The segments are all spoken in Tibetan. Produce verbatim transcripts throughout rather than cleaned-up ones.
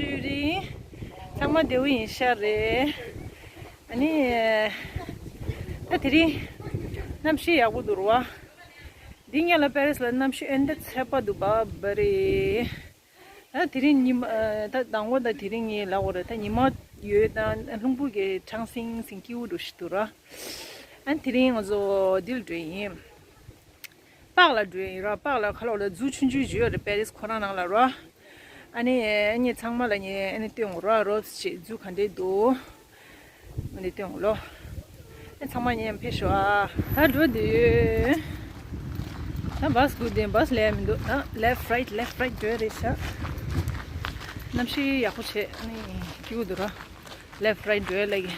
ཡུན་རིང་། ཚང་མ་བདེ་པོ་ཡིན་ཤག་རེད། ཨ་ནི། ད་དེ་རིང་གནམ་གཤིས་ཡག་པོ་འདུག་ར་བ། འདི་སྔོན་ལ་པེ་རིས་ལ་གནམ་གཤིས་ཨེ་འདྲ་ཚ་པོ་འདུག་པ་བ་རེད། ད་དེ་རིང་ཉི་མ་ད་དང་པོ་ད་དེ་རིང་ངས་ལབ་དགོས་རེད། ད་ཉི་མ་ཡོད་དང་ལྷུན་པོ་གི་གྲང་སིང་སིང་སྐྱིད་པོ་འདྲ་ཞིག་འདུག་ར། ཨ་ནི་དེ་རིང་ང་ཚོ་འདི་ལ་འགྲོ་ཡིན། པཱག་ལ་འགྲོ་ཡིན་ར། པཱག་ལ་ཁ་ལོག་ལ་ཛུ་ཆུང་ཆུང་ཞིག་ཡོད་རེད། པེ་རིས་ཁོ་རང་ནང་ལ་ར། ཨ་ནི་ངས་ཚང་མ་ལ་ངས་ཨ་ནི་སྟོན་དགོས་ར། རོབ་ཅིག་ཛུ་ག་འདྲས་འདུག་ཨ་ནི་སྟོན་དགོས་ལོ། ཨ་ཚང་མ་མཉམ་ཕེབས་ཤོག་ཨ། ད་འགྲོ་དུས་ད་བཱས་སྒུག་བསྡད། བཱས་སླེབས་མི་འདུག་ད་left right left right འགྲོ་རེད་ཤག་གནམ་གཤིས་ཡག་པོ་བྱས། ཨ་ནི་སྐྱིད་པོ་འདུག་ར། Left right འགྲོ་ལ་གི་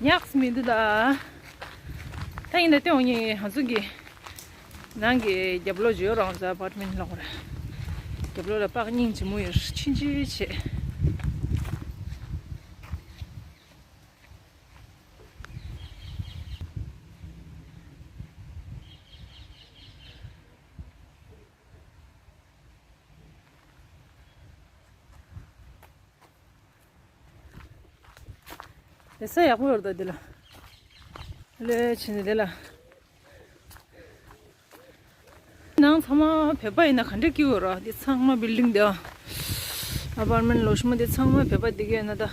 ཉགས་མི་འདུག་ད། ད་ཡིན་ན་སྟོན་ངས་ང་ཚོ་གི་ནང་གི་རྒྱབ་ལོགས་ཇོ་རང་ཚོ་ཨ་པར་ཊི་མེན་ཊི་ལོག་རེད། རྒྱབ་ལོགས་ལ་པཱག་སྙིང་རྗེ་མོ་ཡོད། ཆུང་ཆུང་བྱས། དེ་ས་ཡག་པོ་ཡོད་རེད་ད་འདི་ལ། ལོས་ཕྱིན་ནས་འདི་ལ། ནང་ཚང་མ་བོད་པ་ཡིན་ན་ག་འདྲ་སྐྱིད་པོ་ར། འདི་ཚང་མ་བིལ་ཌིང་འདི་ཨ། ཨ་པར་ཊི་མེན་ཊི་ལོ་ཤི་མ་འདི་ཚང་མ་བོད་པ་བསྡད་ཀྱི་ཡོད་ན་ད།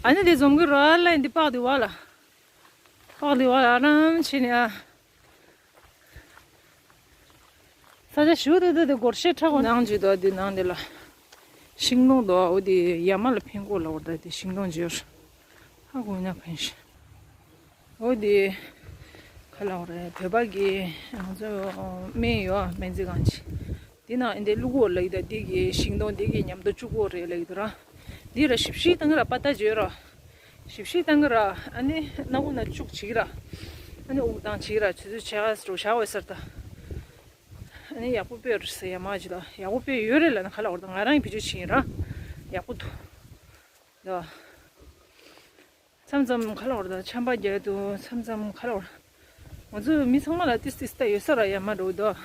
ཨ་ནི་འདི་འཛོམས་ཀྱི་ར་ལ་འདི་པཱག་འདི་བ་ལ། པཱག་འདི་བ་ལ་ཨ་རམ་བྱས་ནས་ཨ། ས་ཆ་ཞུ་དེ་དེ་དེ་སྒོར་གཞས་འཁྲབ་དགོས། ནང་ཅིག་དོ་དེ་ནང་དེ་ལ། ཤིང་སྡོང་དོ་འོ་དེ་ཡ་མ་ལ་ཕན་གོ་ལ་འོ་ད་དེ་ཤིང་སྡོང་ཅིག་ཡོད། ཧ་གོ་ན་ཕན་ཤི། འོ་དེ་ག་ལ་འོ་རེད། བོད་པ་གི་ང་ཚོ་སྨན་ཡོད་སྨན་རྩིས་ཁང་ཅིག་དེ་ནང་ཨེ་འདྲས་བླུག་གོ་ལ་ཡི་ད་དེ་གི་ཤིང་སྡོང་དེ་གི་མཉམ་དུ་བཅུག་གོ་རེད་ལ་ཡི་དོ་ར། འདི་ར་ཞིབ་ཞིབ་བཏང་གི་ར་པ་ཏ་ཅིག་ཡོད་ར། ཞིབ་ཞིབ་བཏང་གི་ར། ཨ་ནི་སྣ་ཁུག་ནང་བཅུག་བྱེད་ཀྱི་ར། ཨ་ནི་དབུགས་བཏང་བྱེད་ཀྱི་ར། ཆུ་ཚོད་ཕྱེད་ཀ་རུ་བཞག་འོས་ཟེར་ད། ཨ་ནི་ཡག་པོ་སྤོས་རེད་ཟེར་ཡ་མ་ཅི་ལ་ཡག་པོ་སྤོས་ཡོད་རེད་ལ་ན་ག་ལ་བར་ད་ང་རང་གི་བི་ཅུ་ཕྱིན་ར། ཡག་པོ་འདུག་ལ། མཚམས་མཚམས་ག་ལ་བར་ད་ཆམ་པ་རྒྱག་འདུག་མཚམས་མཚམས་ག་ལ་བར། ང་ཚོ་མི་ཚང་མ་ལ་ཏིས་ཏིས་ལྟ་ཡོད་ས་ར་ཡ་མ་འགྲོ་འདུག་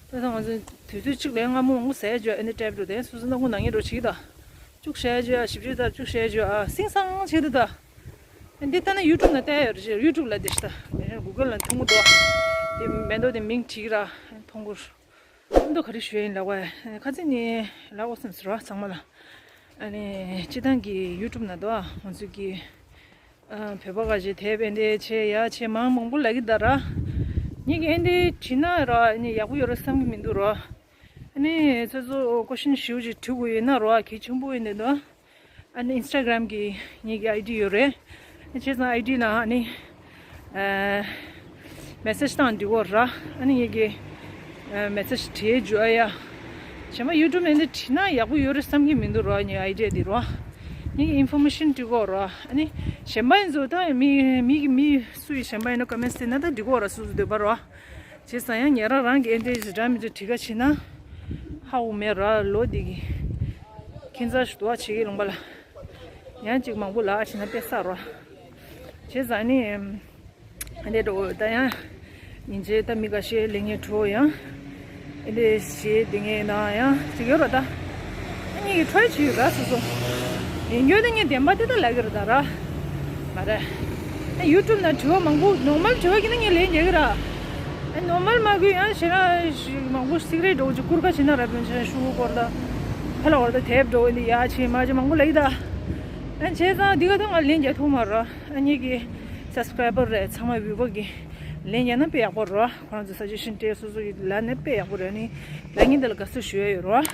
ད་ད་ང་ཚོ་དུས་ཚོད་གཅིག་ལ་སྔ་མོ་འོང་ཟས་བརྗོད་ཨ་ནི་ཊེབ་འགྲོ་དེ་སོ་སོ་སྣ་ཁུག་ནང་ངེས་འགྲོ་བྱེད་ད། བཅུག་བཤད་བརྗོད་ཨ་ཞིབ་བརྗོད་ད་བཅུག་བཤད་བརྗོད་ཨ་སིང་སང་བྱེད་དུ་ད། འདི་ལྟ་ན་ཡུ་ཊུབ་ན་ལྟ་ཡ་ཡོད་རེད། ཡུ་ཊུབ་ལ་དེ་ཤི་ད། དེ་ནས་གུ་གལ་ལ་མཐོང་གི་འདུག་དེ་མེ་ཏོག་དེ་མིང་བྲིས་ར་མཐོང་གི་རེད། མཐོང་འདུག་ག་རེ་ཞུ་ཡིན་ལབ་པ། ཁ་ཚིག་ནི་ལབ་འོ་སེམས་ཟེར་བ་ཚང་མ་ལ། ཨ་ནི་སྤྱི་བཏང་གི་ཡུ་ཊུབ་ན་འདུག་ང་ཚོ་གི་ཨ་བོད་པ་ག་ཞིག་དེབ་ཨེ་འདྲས་ཆེ་ཡ་ཆེ་མང་མང་པོ་ལབ་ཀྱི་ད་ར། ངེད་ཀྱི་ཨེ་འདྲས་བྲིས་ན་ར་ཨ་ནི་ཡག་པོ་ཡོད་ར་བསམ་གྱི་མི་འདུག་ར། ཨ་ནི་ཚོ་ཚོ་ཀོ་ཤིན་ཞིའུ་ཅིག་དྲི་དགོས་ཡོད་ན་རོ་ཨ་གལ་ཆེན་པོ་ཡིན་ནི་འདུག་ཨ་ནི་ཨིན་སི་ཊ་གྷ་རམ་གི་ངེད་ཀྱི་ཨའི་ཌི་ཡོད་རེད། ཨ་བྱས་ཙང་ཨའི་ཌི་ནང་ཨ་ནི་ཨ་མེ་སེཇ་བཏང་འགྲིག་གོ་ར། ཨ་ནི་ངེད་ཀྱི་ཨ་མེ་སེཇ་བྲིས་རྒྱུ་ཨ་ཡ། གཞན་པ་ཡུ་ཊུབ་ནས་འདི་བྲིས་ན་ཡག་པོ་ཡོད་རེད་བསམ་གྱི་མི་འདུག་ར་ངའི་ཨའི་ཌི་འདི་ར། ངེད་ཀྱི་ཨིན་ཕོར་མེ་ཤན་འགྲིག་གོ་ར། ཨ་ནི་གཞན་པ་ཡིན་ཚོ་ད་མི་མི་གི་མི་སུ་ཡི་གཞན་པ་ཡིན་ན་ཀོ་མེན་ཊི་བྲིས་ན་ད་འགྲིག་གོ་ར་སུ་སུ་འདོད་པ་ར། བྱས་ཙང་ཡང་ཉེ་རང་རང་གི་ཨེ་འདྲས་ཞིག་འདྲ་མི་འདྲ་བྲིས་ཁ་ཕྱིན་ན་ཧ་གོ་མེད་ར། ལོ་འདི་གི་ཁྱད་མཚར་ཞིག་འདུག་བ་བྱེད་ཀྱི་ལུང་པ་ལ་ཡང་ཅིག་མང་པོ་ལ་ཕྱིན་ན་དཔེ་བསགས་ར། བྱས་ཙང་ནི་ཨེ་འདྲས་འགྲོ་ད་ཡང་ཉིན་རྗེས་ད་མི་ཁ་ཤས་ལེན་ངེས་འགྲོ་ཡང་ཨེ་འདྲས་ཞེས་འདི་ངས་ན་ཡང་ཅིག་ཡོད་ར་ད། ངེད་ཀྱི་ཁྲོད་ཅིག་ཡོད་ར་སོ་སོ། ཡིན་རྒྱུ་ནི་ངས་བདེན་པ་དེ་ད་ལབ་ཀྱི་རེད་ད་ར། མ་རེད། ཨ་ཡུ་ཊུབ་ནང་དྲི་བ་མང་པོ་ནོར་མལ་དྲི་བ་ཀྱི་ནི་ངས་ལན་རྒྱག་གི་ར། ཨ་ནོར་མལ་མ་དགོས་ཡང་ཞེ་ན་ཞིག་མང་པོ་སིག་རེཊ་འགྲོ་ཅིག་བསྐུར་ཁ་ཕྱིན་ན་ར་བོན་ཆེན་ཤུ་གུ་སྐོར་ད། ཁ་ལ་བར་ད་དེབ་འགྲོ་འདི་ཡ་ཆེ་མ་ཆེ་མང་པོ་ལབ་ཀྱི་ད། ཨ་བྱས་ཙང་འདི་ག་ད་ང་ལན་རྒྱག་ཐུབ་མ་ར། ཨ་ངེད་ཀྱི་སབ་སི་ཀ་རའི་བར་རེད་ཚང་མ་བུ་བ་གི་ལན་རྒྱག་ན་དཔེ་ཡག་པོ་ར། ཁོ་རང་ཚོ་སཱ་ཇེ་ཤན་སྤྲད་སོ་སོ་ཡི་ལ་ནི་དཔེ་ཡག་པོ་རེད། ཨ་ནི་ལ་ངེད་འདི་ལ་དགའ་བསུ་ཞུ་ཡ་ཡོད་ར།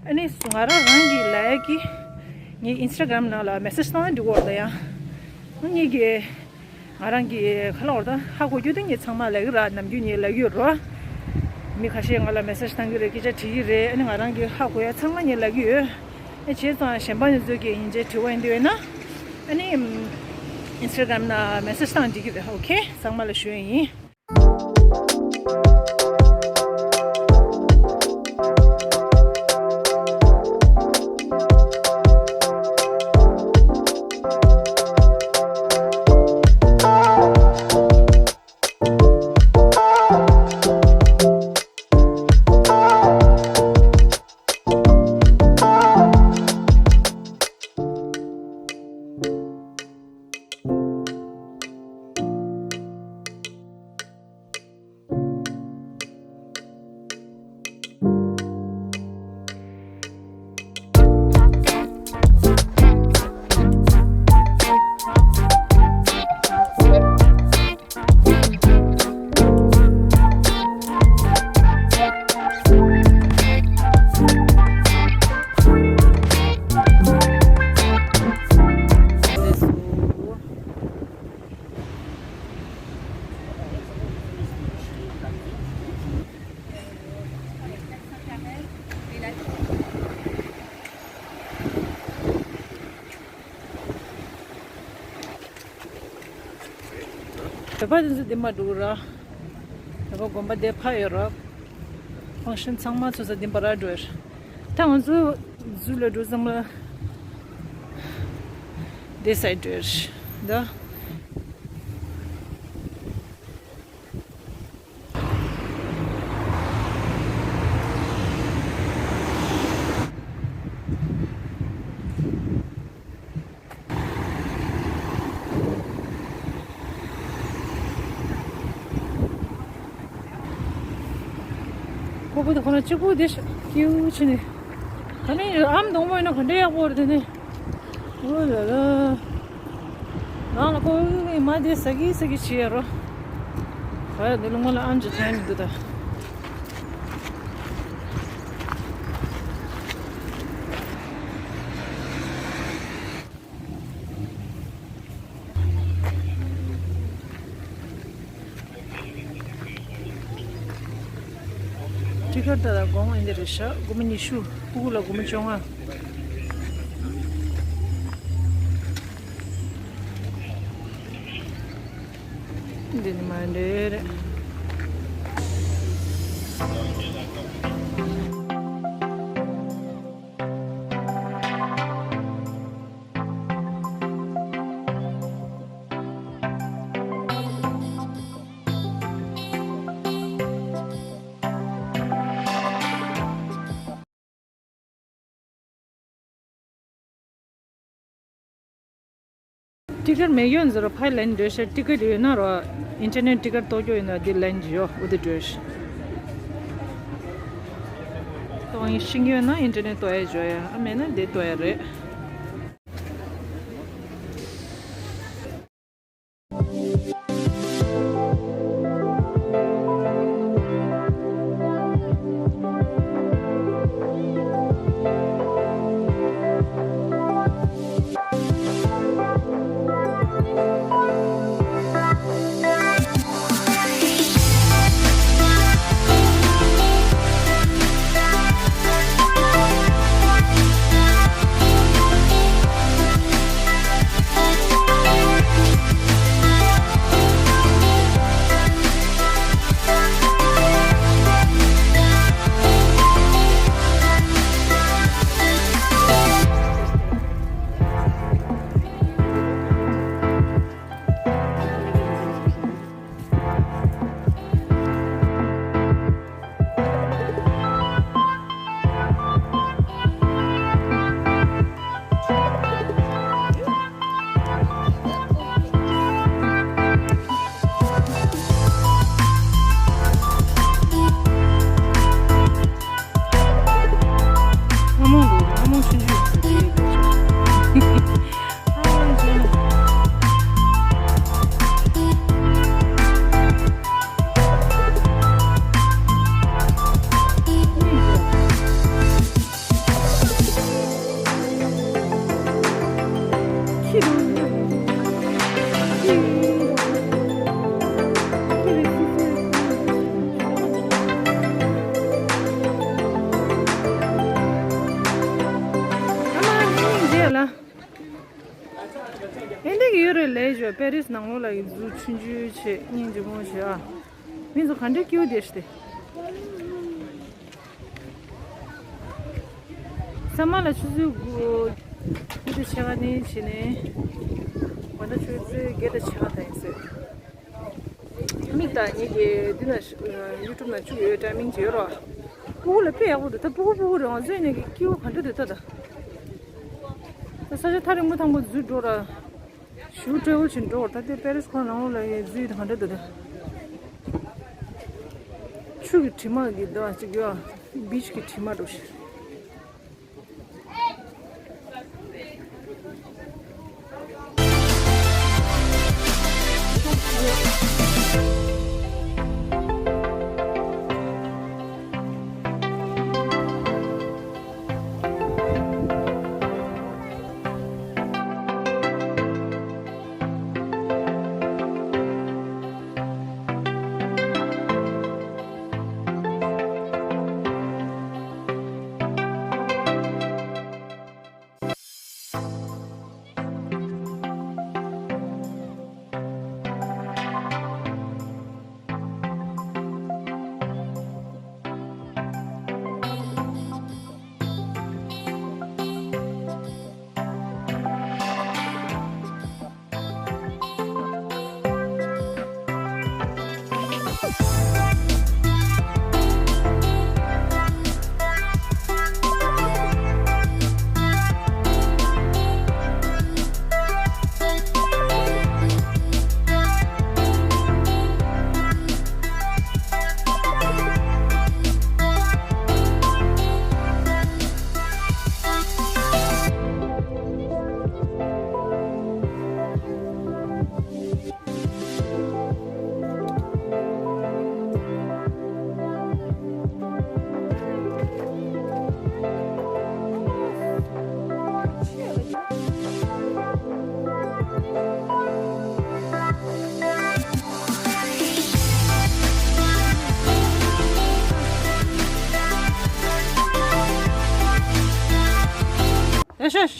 ཨ་ནི་སུ་ང་རང་རང་གི་ལ་ཡ་གི་ངའི་ཨིན་སི་ཊ་གྷ་རམ་ནང་ལ་མེ་སེཇ་བཏང་ན་འགྲིག་གོ་ར་ད་ཡང་། ངེད་ཀྱི་ང་རང་གི་ཁ་ལ་བར་ད་ཧ་གོ་རྒྱུ་དེ་ངས་ཚང་མ་ལབ་ཀྱི་ར། ནམ་རྒྱུན་ངས་ལབ་ཀྱི་ཡོད་ར། མི་ཁ་ཤས་ང་ལ་མེ་སེཇ་བཏང་གི་རེད། སྐད་ཆ་དྲིས་ཀྱི་རེད། ཨ་ནི་ང་རང་གི་ཧ་གོ་ཡ་ཚང་མ་ངས་ལབ་ཀྱི་ཡོད། ཨ་བྱས་ཙང་གཞན་པ་ནི་ཚོས་ཀྱི་ཡིན་ཅེས་དྲི་བ་ཡིན་དུས་ན་ཨ་ནི་ཨིན་སི་ཊ་གྷ་རམ་ནང་མེ་སེཇ་བཏང་འགྲིག་གི་རེད། ཨོ་ཁེ། ཚང་མ་ལ་ཞུ་ཡ་ཡིན། བོད་པ་དེ་ཚོ་འདི་མ་འགྲོ་ར། བོད་པ་དགོན་པ་དེ་ཕ་ཡོད་ར། ཕང་ཤན་ཚང་མ་ཚོ་ཚོ་འདི་པ་ར་འགྲོ་ཡོད། ད་ང་ཚོ་ཛུ་ལ་འགྲོ་ཙམ་ལ་དེ་སའི་འགྲོ་ཡོད་ད། ཁོ་བོ་དེ་ཁོ་ན་གཅིག་པུ་དེ་ཤ་ཀིའུ་ཆེ་ནི། ག་ནས་ཨམ་སྡོང་པོ་ཡིན་ན་ག་འདྲ་ཡག་པོ་རེད་དེ་ནི། ཨོ་ལ་ལ། ནང་ལ་ཁོ་མ་དེ་ཟ་གི་ཟ་གི་བྱེད་ཡ་རོ། ག་ཡ་དེ་ལུང་མ་ལ་ཨམ་ཅི་ཐན་མི་འདུག་ད། ཊི་ཀེཊ་ད་ལྟ་སྒོར་མོ་འདི་རེད་ཤག་སྒོར་མོ་ཉི་ཤུ། སྤུ་གུ་ལ་སྒོར་མོ་བཅོ་ལྔ། འདི་ནི་མ་འདྲེ་རེད། ཊི་ཀེཊ་མེད་ཡོད་ཟེར་རོ། ཕ་ལན་འདྲ་ཤར་ཊི་ཀེཊ་ཡོད་ན་རོ། ཨིན་ཊར་ནེཊ་ཊི་ཀེཊ་གཏོང་རྒྱུ་ཡིན་ན་འདི་ལན་ཡོད་འོ་དེ་འདྲ་ཤར། གཏོང་ཡིན་ཤིང་ཡོད་ན་ཨིན་ཊར་ནེཊ་གཏོང་ཡ་འཇོག་ཡ། ཨ་མེད་ན་འདི་གཏོང་ཡ་རེད། ཨེ་འདྲ་གི་ཡོད་རེད་ལས་ཞོ། པེ་རིས་ནང་ལོགས་ལ་ཡི་ཛུ་ཆུང་ཆུང་བྱེད་སྙིང་རྗེ་མོ་བྱེད་ཨ། མི་ཚོ་ག་འདྲ་སྐྱིད་པོ་བསྡད་ཤག་སྟེ། ས་མ་ལ་ཆུ་ཚོད་དགུ་དགུ་དང་ཕྱེད་ཀ་ནས་བྱས་ནས་ང་ད་ཆུ་ཚོད་བརྒྱད་དང་ཕྱེད་ཀ་ད་ཡིན་ཟེར། མིག་དང་ཉིད་ཀྱི་འདི་ན་ཡུ་ཊུབ་ན་བཅུག་ཡོད་ཊའི་མིང་ཅིག་ཡོད་རོ། སྤུ་གུ་ལ་དཔེ་ཡག་པོ་འདུག་ད་སྤུ་གུ་སྤུ་གུ་རེད། ང་ཚོའི་ནས་ཀྱི་སྐྱིད་པོ་ག་འདྲ་འདུག་ད་ད། ད་ས་ཆ་ཐག་རིང་པོ་ཐང་པོ་འཛུལ་འགྲོ་ར། ཞུ་ཊེ་རེ་ཝལ་བྱེད་འགྲོ་བར་ད་ལྟའི་པེ་རིས་ཁོ་ནང་ལོགས་ལ་ཡའི་འཛུལ་ཡིན་ག་འདྲ་འདུག་ད། ཆུ་གི་དྲི་མ་གི་འདུག་ཅིག་ཡོད་ཨ། བིཆ་གི་དྲི་མ་འདྲ་ཞིག་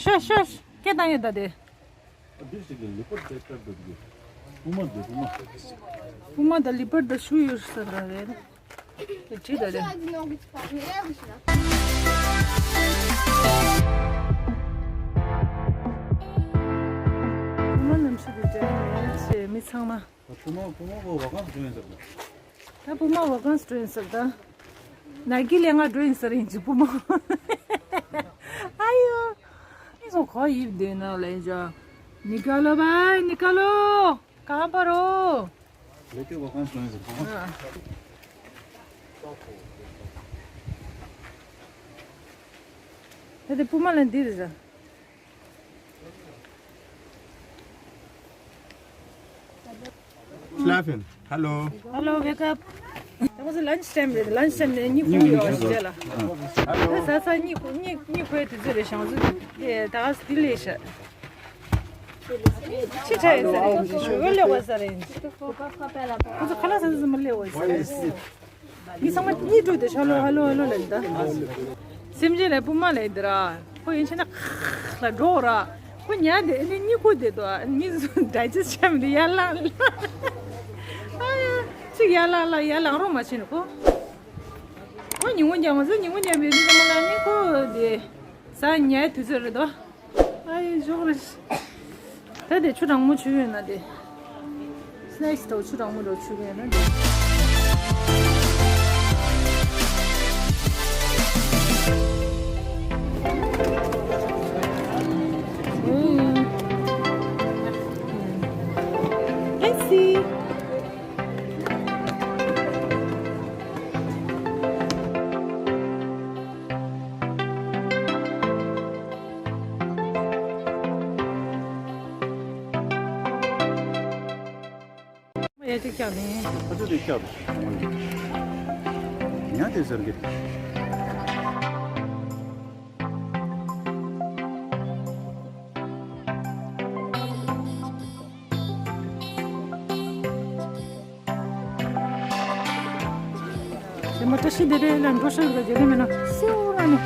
ཤ་ཤ་སྐད་བཏང་ཡོད་ད་དེ། ཨ་འདིར་ཞིག་ལ་ལི་པར་དེ་སྐྲག་འགྲོ་གི། སྤུ་མ་འདི་སྤུ་མ། སྤུ་མ་དང་ལི་པར་དང་ཤུ་ཡོད་ས་ར་རེད། དེ་བྲིས་ད་དེ། སྤུ་མ་ནམ་ཞིག་ཏུ་དྲན་ནས་ཆེ་མི་ཚང་མ། ད་སྤུ་མ་སྤུ་མ་གོ་བ་གང་འགྲོ་ཡིན་ཟེར་ད། ད་སྤུ་མ་བ་གང་འགྲོ་ཡིན་ཟེར་ད། ནཱ་ཀི་ལས་ང་འགྲོ་ཡིན་ཟེར་ཡིན་གྱི་སྤུ་མ། ཨ་ཡོ། ཨི་སོ་གོ་ཡིབ་དེ་ན་ལས་ཇ། ནི་ཀ་ལོ་བའི་ནི་ཀ་ལོ། གང་པ་རོ། ལས་ཀའི་བ་གང་འགྲོ་ཡིན་ཟེར་ད། ད་དེ་སྤུ་མ་ལ་འདི་རེད་ཟེར། Laughing. Hello. Hello, wake up. That was a lunch time, right? Lunch time, then you cool your Hello. Dah sasa ni ni ni kue tu zure shang zu. De da still is. Chi chai sa. Wo le wa sa re. Ko kala sa zu ma le wa sa. Ni sa ma ni tu de hello hello hello le da. Simje le puma le dra. Ko yin chena la dora. Ko nya de ni ni ko de do. Ni zu da ji chem de ya la. Chi ya la la ya la ro ma chin ko. Ko ni won ja ma zu ni won ja be ni ma la ni ko de. Sa nya tu zu re do. ཨ་ཡེ་ཞོག་རེ། ད་དེ་ཆུ་གྲང་མོ་ཆུ་ཡོད་ན་དེ། སི་ནེག་སི་དང་ཆུ་གྲང་མོ་འདྲ་ཆུ་ཡོད་ན་དེ། Let's see. ཡ་གཅིག་བཀྱག་ནི། ཁ་ཚོད་དེ་བཀྱག་དང་། ཉ་དེ་ཟེར་གི། སེམས་པ་བཀྲ་ཤིས་བདེ་ལེགས་ལ་འགྲོ་ཤོར་བའི་རྒྱལ་ལེ་མེད་ན་སེའུ་ར་ནི།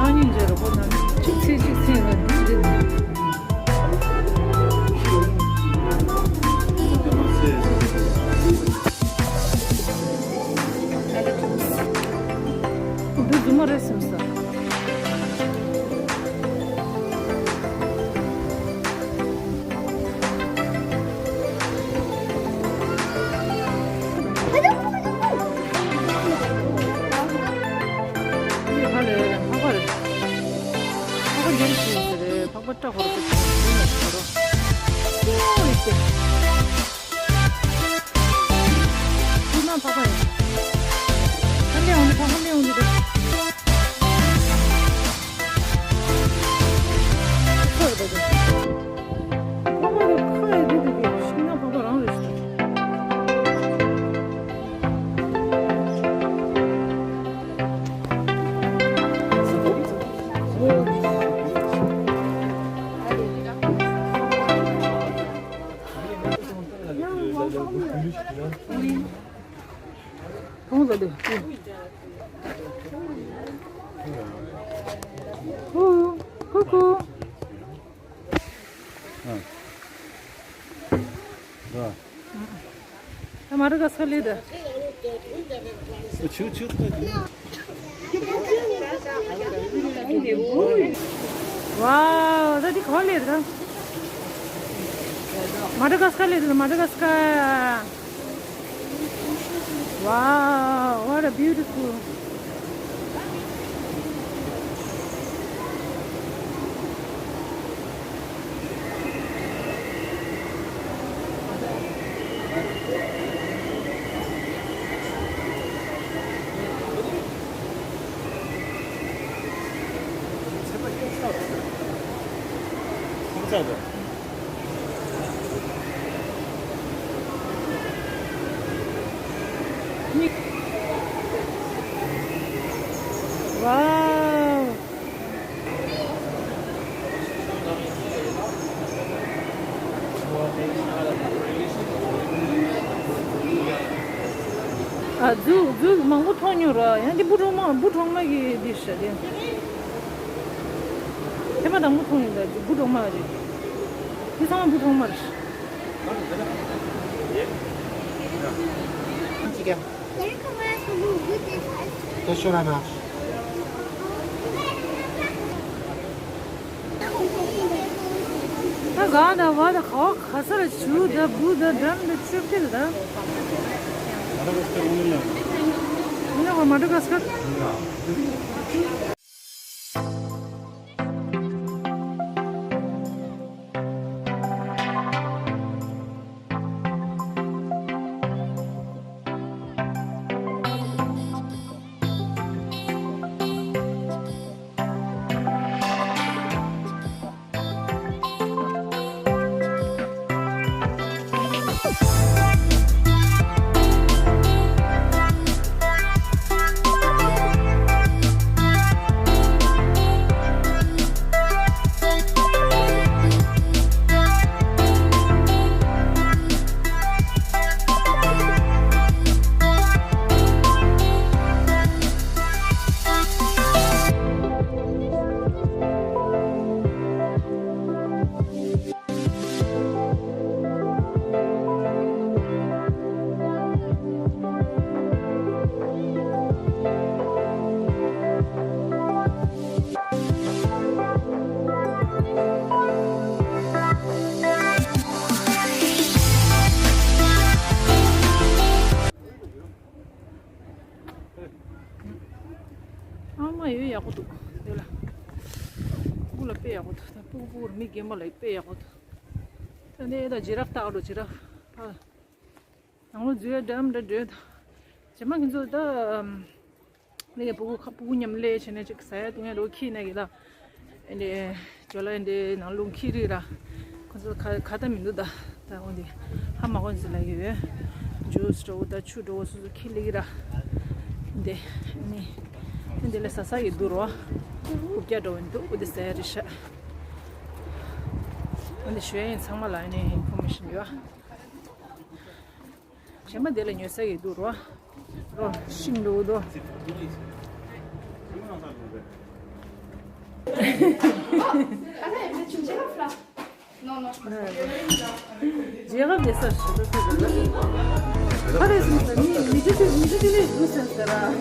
ང་གཉིས་མཇལ་རོགས་པོ་གནང་། གཅིག་ཚེ་གཅིག་ཚེ་ང་འདི་འདི་འདི། འདི་རྫུན་མ་རེད་སེམས་ས། འདི་ག་ལས་ཕག་པ་རེད། ཕག་པ་འདིར་ཞིག་ཟེར་རེད། ཕག་པ་སྐྲ་ཧོར་ཏེ་ཁོ་རེད་ཤི། ཁོ་ན་ཕག་པ་རེད། ཧ་ལས་འོང་དུ་ཕག་པ་ལས་འོང་དུ་རེད། ཁོ་རེད་པ་དེ། ཕག་པ་རེད་ཁ་ཡི་དུ་དུ་གི། Ooh, coucou. ད་མ་ཌ་ག་སི་ཀར་སླེབས་ད། ཆུ་ཆུ། ཝའོ། ད་འདི་ག་པར་སླེབས་ད། མ་ཌ་ག་སི་ཀར་སླེབས་ད། མ་ཌ་ག་སི་ཀར། Wow, what a beautiful. Wow. ཨ། རྫུ་རྫུ་མང་པོ་མཐོང་མྱོང་ར། ཡང་འདི་སྦུག་གྲོག་མ། སྦུག་གྲོག་མ་གི་འདི་ཤ་དེ། ཐེངས་མ་དང་པོ་མཐོང་ཡིན་ད། སྦུག་གྲོག་མ་རེད། འདི་ཚང་མ་སྦུག་གྲོག་མ་རེད། Attention, la marche. ད་ག་ད་བ་ད་ག་བ་ག་ས་ར། ཆུ་ད་སྦུག་ད་འགྲམ་ད་ཆུ་ཕིལ་ད། མ་ཌ་ག་སི་ཀར་འོང་ལེ། འོང་ལེ་ཧོ། མ་ཌ་ག་སི་ཀར། ཨ་མ་ཡོད། ཡག་པོ་འདུག་དེ་ལ། སྤུ་གུ་ལ་དཔེ་ཡག་པོ་འདུག་ད་སྤུ་གུ་སྤུ་གུར་མི་རྒན་པ་ལ་དཔེ་ཡག་པོ་འདུག་ད་ནས་ད་ཇི་རབ་ལྟ་འགྲོ། ཇི་རབ། ཨ། ནང་ལོགས་འཛུལ་ཡ་འགྲམ་འདྲ་འགྲོ་ད། རྗེས་མ་ཁྱེད་ཚོ་ད། ཨམ། ལས་སྤུ་གུ་ཁ་སྤུ་གུ་མཉམ་ལས་བྱས་ནས་ཅིག་ཟ་ཡ་བཏུང་ཡ་འགྲོ་ཁྱི་ནས་གི་ད། ཨེ་འདྲས་ཇོ་ལ་ཨེ་འདྲས་ནང་ལོགས་ཁྱི་རིགས་ར། ཁོ་ཚོ་ཁ་ཁ་ད་མི་འདུག་ད། ད་འོ་འདི་ཧ་མ་གོ་ཚོ་ལ་ཡོད། ཇུས་འགྲོ་ད་ཆུ་འགྲོ་སོ་སོ་ཁྱི་ལིག་ར། འདི་ནི་འདི་ལས་ཟ་ས་ཡི་འདུག་རོ། རྐུབ་བཀྱག་འགྲོ་འདུག་འོ་འདི་ཟ་ཡ་རེད་ཤག་འོ་འདི་ཞུ་ཡ་ཡིན། ཚང་མ་ལ་ཨེ་ནས་ཨིན་ཕོར་མེ་ཤན་ཡོད། གཞན་པ་དེ་ལ་ཉོ་ས་ཡི་འདུག་རོ། རོ་ཤིང་འདུག་དོ། རྗེས་ཁབ་དེ་ས་ཞིག་ཏུ་ཐུག་གི་རེད། ཁ་རེ་སོང་ཙང་མི་མི་ཆུ་མི་ཆུ་དེ་ལས་དགུ་སེམས་ཟེར་ར།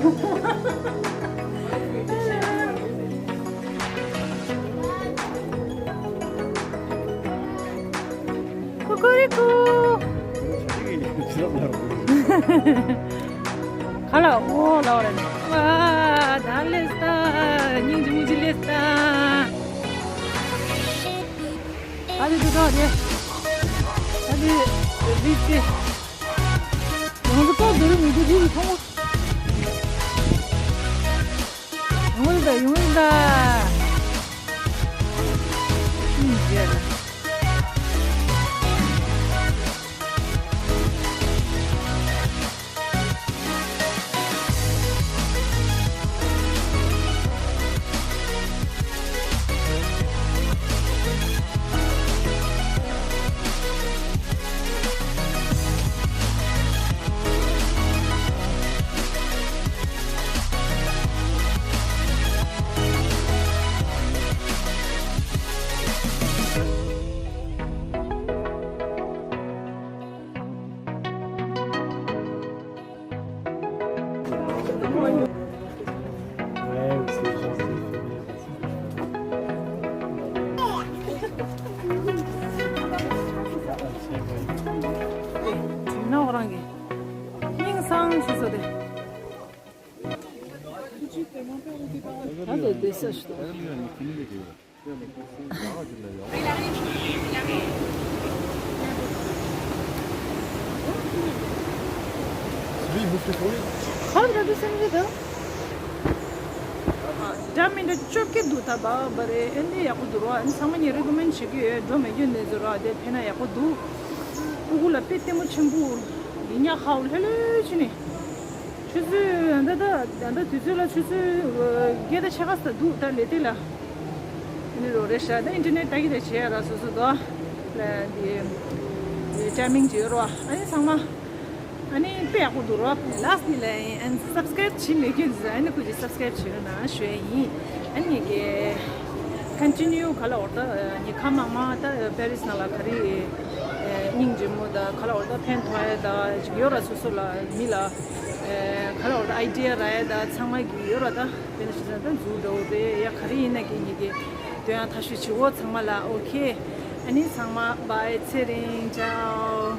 ཀུ་ཀུ་རི་ཀུ། ག་ལ་འོ་ལ་འོ་ར་ནི། ཝ། ད་ལེ་སྟ། སྙིང་རྗེ་མོ་ཅིག་ལེ་སྟ། ད་དེ་དེ་ད་དེ། ད་དེ་རི་སྟེ། ང་ཚོ་ཏོག་དེ་རུ་མི་དེ་རི་གི་ཐོང་། ཡོང་ཡིན་ད། ཡོང་ཡིན་ད། ཨིན་ཟེར། Ouais, c'est gentil. ནོག་རང་གི་སྙིང་སང་ཞིག་བཟོ་དེ། ད་དེ་དེ་ས་ཞིག་ཏུ། Oui, vous faites courir. ཁོང་ད་དུ་སེམས་ཀྱི་འདུག་འདྲ་མི་འདྲ་བཅོ་བརྒྱད་འདུག་ད་བ་བ་རེད། ཨེ་འདི་ཡག་པོ་འདུག་རོ། ཨ་ནི་ཚང་མ་ངས་རེ་ཀོ་མེན་བྱེད་ཀྱི་ཡོད། འགྲོ་མེད་རྒྱུ་འདི་ཚོ་རོ། དེ་ཕན་ན་ཡག་པོ་འདུག་ཨུ་གུ་ལ་དཔེ་ལྟད་མོ་ཆེན་པོ་ཡིན་ཉག་ཧའོ་ལྷོད་ལྷོད་བྱས་ནས། ཆུ་ཚོད་ད་ལྟ་ད་ལྟ་དུས་ཚོད་ལ་ཆུ་ཚོད་བརྒྱད་དང་ཕྱེད་ཀ་ཙམ་འདུག་ད་ལས་སྟེགས་ལ། ཨ་ནི་རོ་རེ་ཤ་ད་ཨིན་ཊར་ནེཊ་ལྟ་གི་ད་བྱེད་ཡ་ར་སོ་སོ་དོ། ལ་འདི་ཊའི་མིང་ཅིག་ཡོད་རོ། ཨ་ནི་ཚང་མ་ཨ་ནི་དཔེ་ཡག་པོ་འདུག་རོ། ལཱསི་ཊི་ལ་ཨན་སབ་སི་ཀ་རའིབ་བྱེད་མེད་མཁན་ཟེར། ཨ་ནི་ཁོ་ཅིག་སབ་སི་ཀ་རའིབ་བྱེད་རོགས་གནང་ཞུ་ཡ་ཡིན། ཨ་ནི་ངེད་ཀྱི་ཀོན་ཊི་ནིའུ་ག་ལ་འོར་ད་ངེད་ཁ་མང་མང་ད་པེ་རིས་ནང་ལ་ག་རེ་སྙིང་རྗེ་མོ་ད་ག་ལ་འོར་ད་ཕན་ཐོགས་ཡ་ད་ཅིག་ཡོད་ར། སོ་སོ་ལ་མི་ལ་ག་ལ་འོར་ད་ཨའི་ཌི་ཡ་རག་ཡ་ད་ཚང་མ་གི་ཡོད་ར། ད་དཔེར་ན་ཞུ་ན་ད་འཛུགས་འདྲ་བོ་རེད་ཡ། ག་རེ་ཡིན་ན་གི་ངེད་ཀྱི་འདོན་ཡ་ཐག་ཤུ་བྱེད་འོ་ཚང་མ་ལ། ཨོ་ཁེ། ཨ་ནི་ཚང་མ་བཱའི། ཚེ་རིང་། ཅའོ།